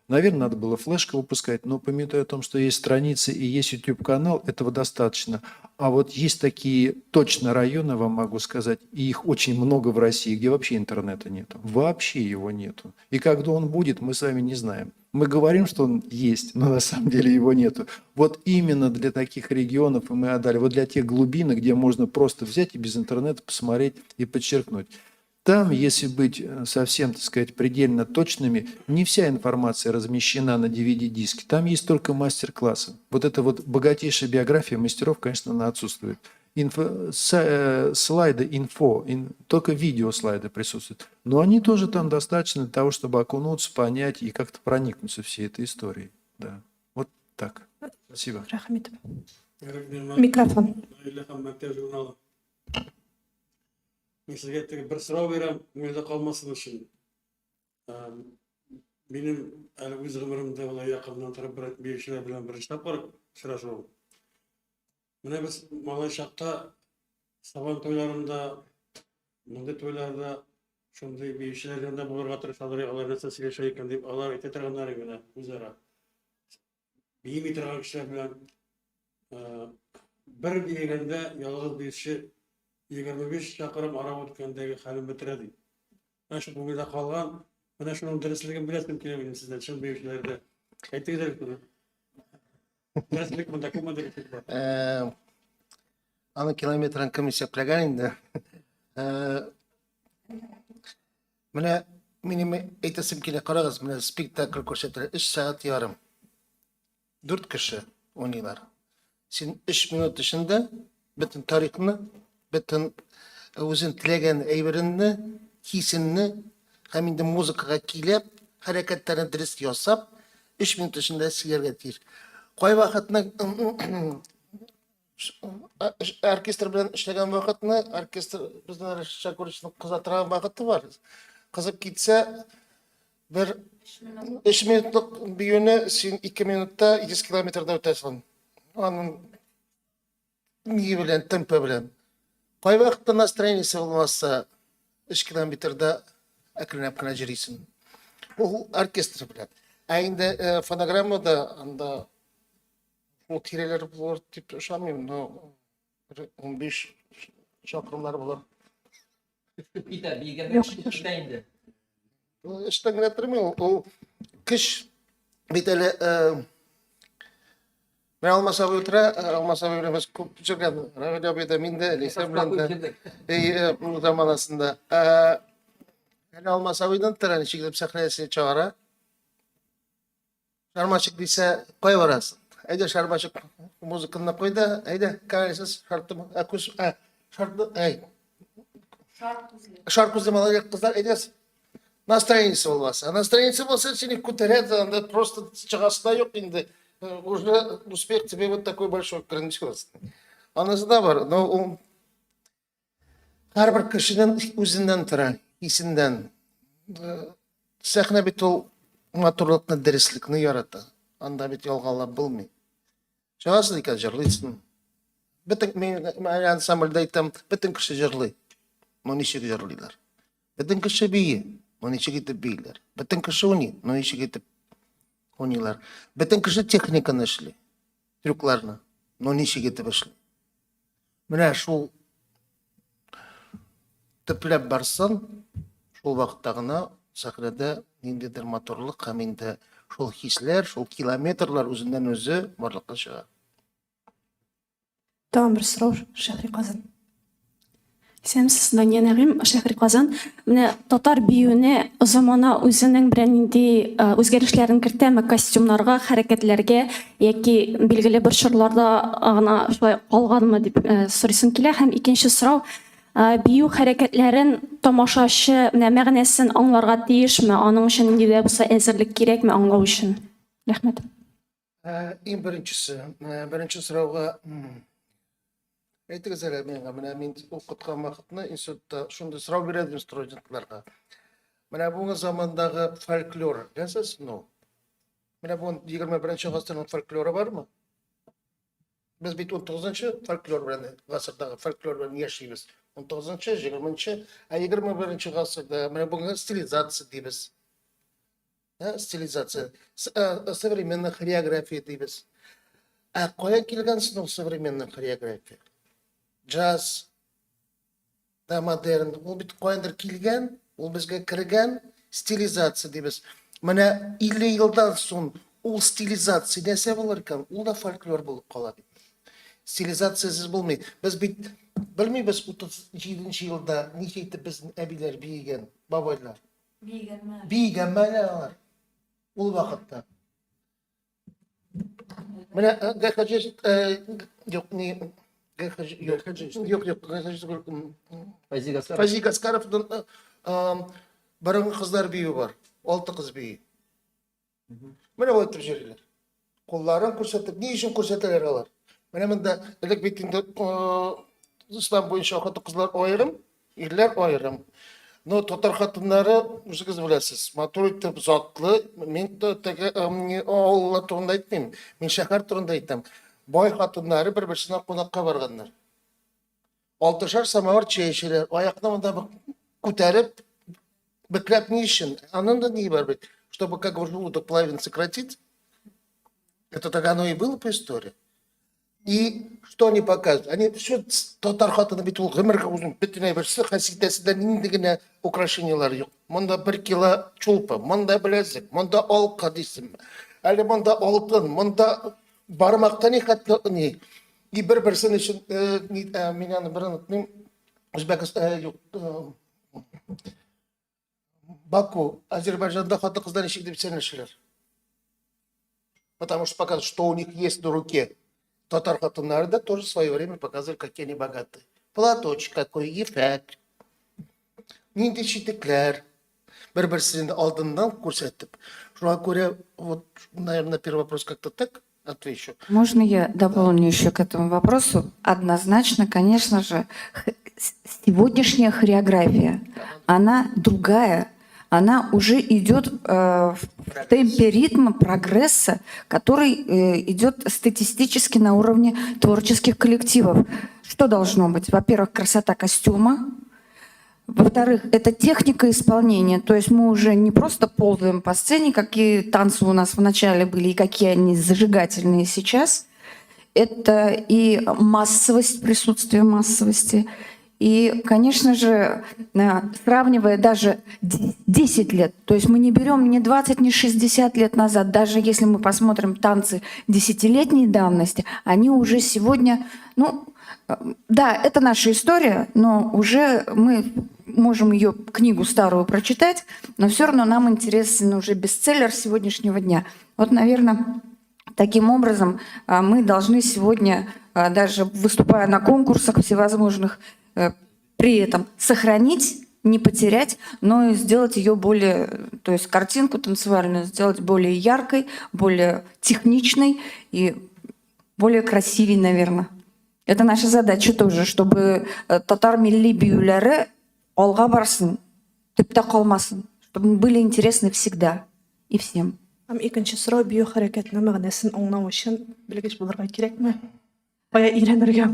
Наверное, надо было флешку выпускать, но памятуя о том, что есть страницы и есть YouTube-канал, этого достаточно. А вот есть такие точно районы, вам могу сказать, и их очень много в России, где вообще интернета нету. Вообще его нету. И когда он будет, мы с вами не знаем. Мы говорим, что он есть, но на самом деле его нету. Вот именно для таких регионов и мы отдали, вот для тех глубин, где можно просто взять и без интернета посмотреть и подчеркнуть. Там, если быть совсем, так сказать, предельно точными, не вся информация размещена на DVD-диске. Там есть только мастер-классы. Вот эта вот богатейшая биография мастеров, конечно, она отсутствует. Слайды, инфо, только видеослайды присутствуют. Но они тоже там достаточно для того, чтобы окунуться, понять и как-то проникнуться всей этой историей. Да. Вот так. Спасибо. Рәхмәт. Микрофон. Гаилә һәм мәктәп журналы. Мин сезгә теге бер сорау бирәм, күңелдә калмасын өчен. Минем әле үз гомеремдә болай якыннан торып бер биючеләр белән беренче тапкыр очрашуым. Менә без малай чакта Сабан туйларында, мондый туйларда шундый биючеләр янында булырга тырышалар, алар нәрсә сөйләшә икән дип, алар әйтә торганнар иде менә үзара. Бии торган кешеләр белән бер биегәндә ялгыз биюче 25 чакрым ара үткәндәге хәлен бетерә ди. Менә шул күңелдә калган, менә шуның дөреслеген беләсем килә минем сездән, чын биючеләрдә. Әйтегез әле шуны. Дөреслек монда күпме дөреслек бар? Аны километрын кем исәпләгән инде? Менә минем әйтәсем килә, карагыз, менә спектакль күрсәтелә 3 сәгать ярым. Дүрт кеше уйныйлар. Син 3 минут эчендә бөтен тарихны, бөтен үзең теләгән әйбереңне, хисеңне һәм инде музыкага килеп, хәрәкәтләрне дөрес ясап, 3 минут эчендә сөйләргә тиеш. Кай вакытны оркестр белән эшләгән вакытны, оркестр безнең Шакуровичның кыза торган вакыты бар. Кызып китсә, бер 3 минутлык биюне син 2 минутта 100 километрда үтәсең. Аның ни белән, темпы белән. Кай вакытта настроениесе булмаса, 3 километрда әкренләп кенә йөрисең. Ул оркестр белән. Ә инде фонограммада анда ул тирәләр булыр дип ышанмыйм, но бер 15 чакрымнар булыр. Китә, биегәндә көч китә инде. Ул эштән генә тормый, ул көч бит әле менә Алмаз абый утыра, Алмаз абый белән без күп йөргән, Равил абый да, мин дә, Ләйсән белән дә, заманасында. Әле Алмаз абыйдан тора, ничек итеп сәхнәсенә чыгара. Шарманщик дисә, кая барасың? Әйдә, шарманщик музыканы куй да, әйдә, кәләсез шарты, күз, шарты, әй. Шар күзле малай кызлар, әйдә, настроениесе булмаса. Настроениесе булса, сине күтәрә, анда просто чыгасы да юк инде. Уже успех тебе вот такой большой, грандиозный. Анысы да бар, но ул һәрбер кешенең үзеннән тора, хисеннән. Сәхнә бит ул матурлыкны, дөреслекне ярата. Анда бит ялганлап булмый. Чыгасың икән, җырлыйсың. Бөтен мин ансамбльдә әйтәм, бөтен кеше җырлый. Но ничек җырлыйлар? Бөтен кеше бии, но ничек итеп бииләр? Бөтен кеше уйный, но ничек итеп уйныйлар? Бөтен кеше техниканы эшли, трюкларны, но ничек итеп эшли? Менә шул төпләп барсаң, шул вакытта гына сәхнәдә ниндидер матурлык һәм инде шул хисләр, шул километрлар үзеннән үзе барлыкка чыга. Тагын бер сорау, Шәһри Казан. Исәнмесез, Дания Нәгыйм, Шәһри Казан. Менә татар биюенә замана үзенең берәр нинди үзгәрешләрен кертәме костюмнарга, хәрәкәтләргә яки билгеле бер чорларда гына шулай калганмы дип сорыйсым килә. Һәм икенче сорау, бию хәрәкәтләрен тамашачы менә мәгънәсен аңларга тиешме? Аның өчен нинди дә булса әзерлек кирәкме аңлау өчен? Рәхмәт. Иң беренчесе, беренче сорауга әйтегез әле миңа, менә мин укыткан вакытны институтта шундый сорау бирә идем студентларга. Менә бүгенге замандагы фольклор, нәрсә ул? Менә бүген 21 гасырның фольклоры бармы? Без бит 19 фольклор белән гасырдагы фольклор белән яшибез. 19-нчы, 20-нче, ә 21 гасырда менә бүгенге стилизация дибез. Да, стилизация. Современная хореография дибез. Ә кая килгән соң ул современная хореография? Джаз, да, модерн. Ул бит каяндыр килгән, ул безгә кергән стилизация дибез. Менә 50 елдан соң ул стилизация нәрсә булыр икән? Ул да фольклор булып кала бит. Стилизациясез булмый. Без бит белмибез 37 елда ничә итеп безнең әбиләр биегән, бабайлар. Биегәнме? Биегәнме әле алар ул вакытта? Менә э, Гайхаҗи э, юк, не Гайхаҗи юк, юк, юк, Гайхаҗи түгел. Фәйзи Гаскаров. Фәйзи Гаскаровның э, борынгы кызлар биюе бар. Алты кыз бии. Менә болай итеп йөриләр. Кулларын күрсәтеп, ни өчен күрсәтәләр алар? Менә монда элек бит инде ислам буенча хатын-кызлар аерым, ирләр аерым. Но татар хатыннары, үзегез беләсез, матур итеп, затлы. Мин теге авыллар турында әйтмим, мин шәһәр турында әйтәм. Бай хатыннары бер-берсенә кунакка барганнар. Алтышар самавыр чәй эчәләр. Аякны монда күтәреп, бекләп ни өчен? Аның да ни бар бит? Чтобы как бы желудок половину сократить. Это так оно и было по истории. И что они показывают? Они все татар хатыны бит ул гомергә үзен бөтен әйберсе хәситәсендә нинди генә украшениелар юк. Монда бер кило чулпы, монда беләзек, монда алка дисеңме. Әле монда алтын, монда бармакта ни хәтле ни. И бер-берсен өчен, э, ни, э, мин аны бер онытмыйм. Үзбәкстан, э, юк, э, Баку, Азербайджанда хатын-кызлар ничек дип исәнләшәләр? Потому что показывают, что у них есть на руке. Татар хатыннары да тоже в свое время показывали, какие они богатые. Платочек какой, ефәк. Нинди читекләр. Бер-берсен алдыннан күрсәтеп. Шуңа күрә, вот, наверное, первый вопрос как-то так отвечу. Можно я дополню еще к этому вопросу? Однозначно, конечно же, сегодняшняя хореография, она другая, она уже идет в темпе ритма прогресса, который идет статистически на уровне творческих коллективов. Что должно быть? Во-первых, красота костюма. Во-вторых, это техника исполнения. То есть мы уже не просто ползаем по сцене, какие танцы у нас в начале были и какие они зажигательные сейчас. Это и массовость, присутствие массовости. И, конечно же, сравнивая даже 10 лет, то есть мы не берем ни 20, ни 60 лет назад, даже если мы посмотрим танцы десятилетней давности, они уже сегодня, ну, да, это наша история, но уже мы можем ее книгу старую прочитать, но все равно нам интересен уже бестселлер сегодняшнего дня. Вот, наверное, таким образом мы должны сегодня, даже выступая на конкурсах всевозможных, при этом сохранить, не потерять, но и сделать ее более, то есть картинку танцевальную сделать более яркой, более техничной и более красивой, наверное. Это наша задача тоже, чтобы татар милли биюләре алга барсын, төптә калмасын, чтобы мы были интересны всегда и всем. Һәм икенче сорау бию хәрәкәтенең мәгънәсен аңлау өчен белгеч булырга кирәкме? Кая өйрәнергә?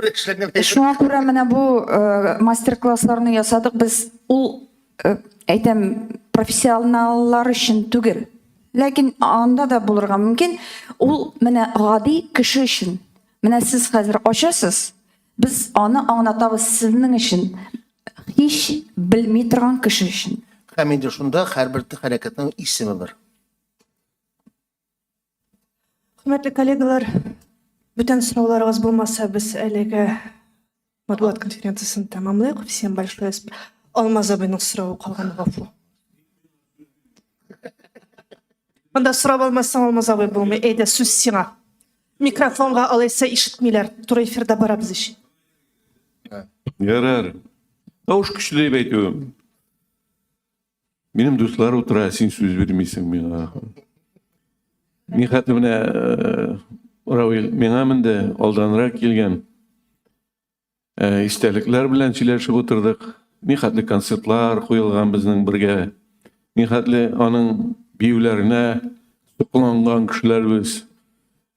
Шуңа күрә менә бу мастер-классларны ясадык без. Ул әйтәм, профессионаллар өчен түгел. Ләкин анда да булырга мөмкин. Ул менә гади кеше өчен. Менә сез хәзер ачасыз, без аны аңлатабыз сезнең өчен. Һич белми торган кеше өчен. Һәм инде шунда һәрбер хәрәкәтнең исеме бар. Хөрмәтле коллегалар, бүтән сорауларыгыз булмаса, без әлеге матбугат конференциясен тәмамлыйк. Всем большое Алмаз абыйның соравы калган, гафу. Монда сорап алмасаң, Алмаз абый, булмый. Әйдә, сүз сиңа. Микрофонга, алайса ишетмиләр. Туры эфирда барабыз ич. Ярар. Тавыш көчле дип әйтүем. Минем дуслар утыра, син сүз бирмисең миңа. Ни хәтле менә Равил миңа менде алданрак килгән истәлекләр белән сөйләшеп утырдык. Ни хәтле концертлар куелган безнең бергә. Ни хәтле аның биюләренә сокланган кешеләр без.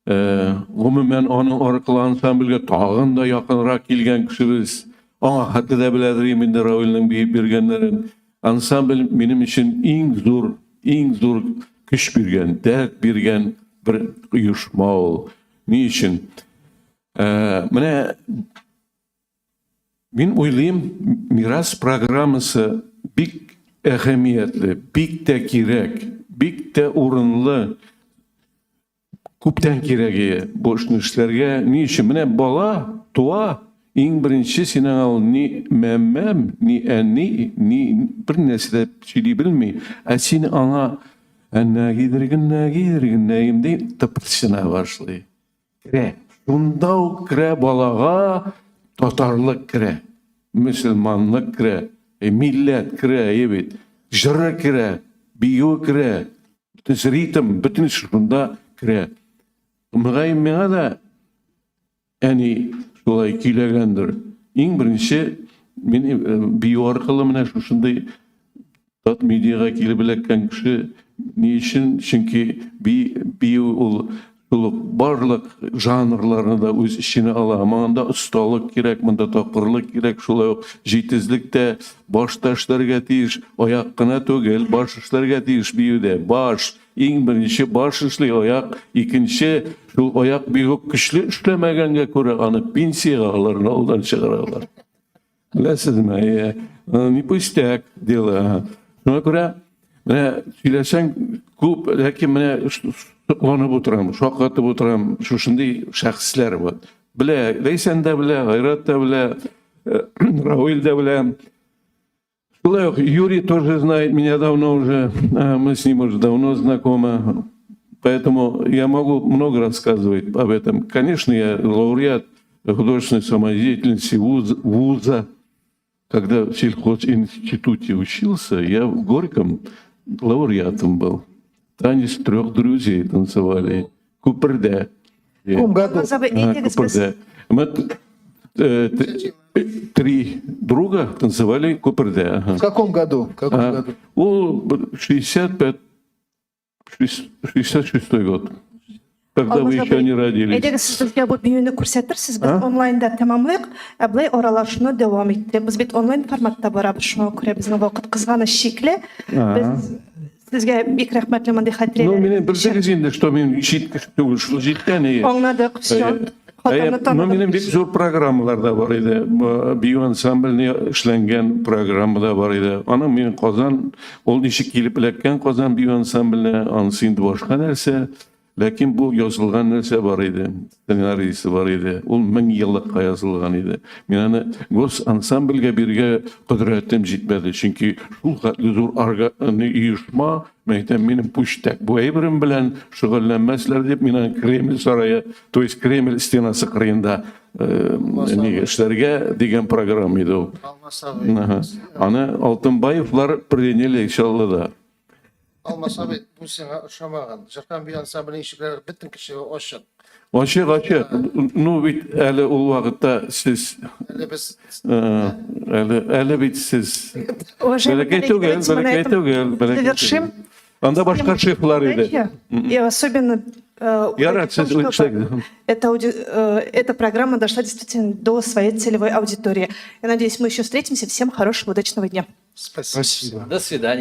Гомумән, аның аркылы ансамбльгә тагын да якынрак килгән кешебез. Аңа хәтле дә беләдер инде Равилнең биеп йөргәннәрен. Ансамбль минем өчен иң зур, иң зур көч биргән, дәрт биргән бер оешма ул. Ни өчен? Ә, менә мин уйлыйм, мирас программасы бик әһәмиятле, бик тә кирәк, бик тә урынлы. Күптән кирәк ие бу эшне эшләргә. Ни өчен? Менә бала туа, иң беренче син аңа ул ни мәммәм, ни әни, ни бер нәрсә дә сөйли белми. Ә син аңа әннә гидергеннә гидергеннәем ди тыпырчына башлый. Керә. Шунда ук керә балага татарлык керә, мөселманлык керә, милләт керә, әйе бит. Җыры керә, биюе керә. Бөтенесе ритм, бөтенесе шунда керә. Мөгаен миңа да әни шулай көйләгәндер. Иң беренче мин э, бию аркылы менә шушындый Татмедиага килеп эләккән кеше ни өчен? Чөнки би, бию ул шул ук барлык жанрларны да үз эченә ала. Монда осталык кирәк, монда тапкырлык кирәк, шулай ук җитезлек тә, баш та эшләргә тиеш, аяк кына түгел, баш эшләргә тиеш биюдә. Баш, иң беренче баш эшли, аяк икенче, шул аяк бик үк көчле эшләмәгәнгә күрә аны пенсиягә аларны алдан чыгаралар. Беләсезме, әйе, не пустяк дело. Шуңа күрә менә сөйләсәң күп, ләкин менә сокланып утырам, шаккатып утырам, шушындый шәхесләр вот. Белә, Ләйсән дә белә, Айрат та белә, Рауил дә белә. Шулай ук Юрий тоже знает меня давно уже, мы с ним уже давно знакомы. Поэтому я могу много рассказывать об этом. Конечно, я лауреат художественной самодеятельности вуза. Когда в сельхозинституте учился, я в Горьком лауреатом был. Танец трех друзей танцевали. Купердә. В каком году? Купердә. Мы три друга танцевали Купердә. В каком году? В каком году? Ул 65 66 год. Когда вы еще не родились. Әйдәгез, сез безгә бу биюне күрсәтерсез, без онлайнда тәмамлыйк, ә болай аралашуны дәвам иттерик. Без бит онлайн форматта барабыз, шуңа күрә безнең вакыт кызганыч чикле. Без сезгә бик рәхмәтле мондый хатирәләр. Ну, мине белдегез инде, что мин чит кеше түгел, шул җиткән. Аңладык, все. Хатаны таныдым. Ну, минем бик зур программалар да бар иде. Бию ансамбльне эшләнгән программа да бар иде. Аның мин Казан, ул ничек килеп эләккән Казан бию ансамбленә, анысы инде башка нәрсә. Ләкин бу язылган нәрсә бар иде, сценарийсы бар иде. Ул мең еллыкка язылган иде. Мин аны гос ансамбльгә бирергә кодрәтем җитмәде, чөнки шул хәтле зур оешма, Мин әйтәм, минем пүчтәк бу әйберем белән шөгыльләнмәсләр дип, мин аны Кремль сарае, то есть Кремль стенасы кырыенда нигә эшләргә дигән программа иде ул. Аны Алтынбаевлар приняли Чаллыда. Алмаз абый, бу сиңа ошамаган. Җырхан бию ансамбленең ишекләре бөтен кешегә ачык. Ачык, ачык. Ну бит әле ул вакытта сез Әле без әле әле бит сез Уважаемые бәләкәй коллеги, түгел, давайте мы на бәләкәй этом түгел, бәләкәй завершим. түгел. Анда башка шефлар иде. И особенно Ярар, в том, сез чтобы эшләгез. эта программа дошла действительно до своей целевой аудитории. Я надеюсь, мы еще встретимся. Всем хорошего, удачного дня. Спасибо. Спасибо. До свидания.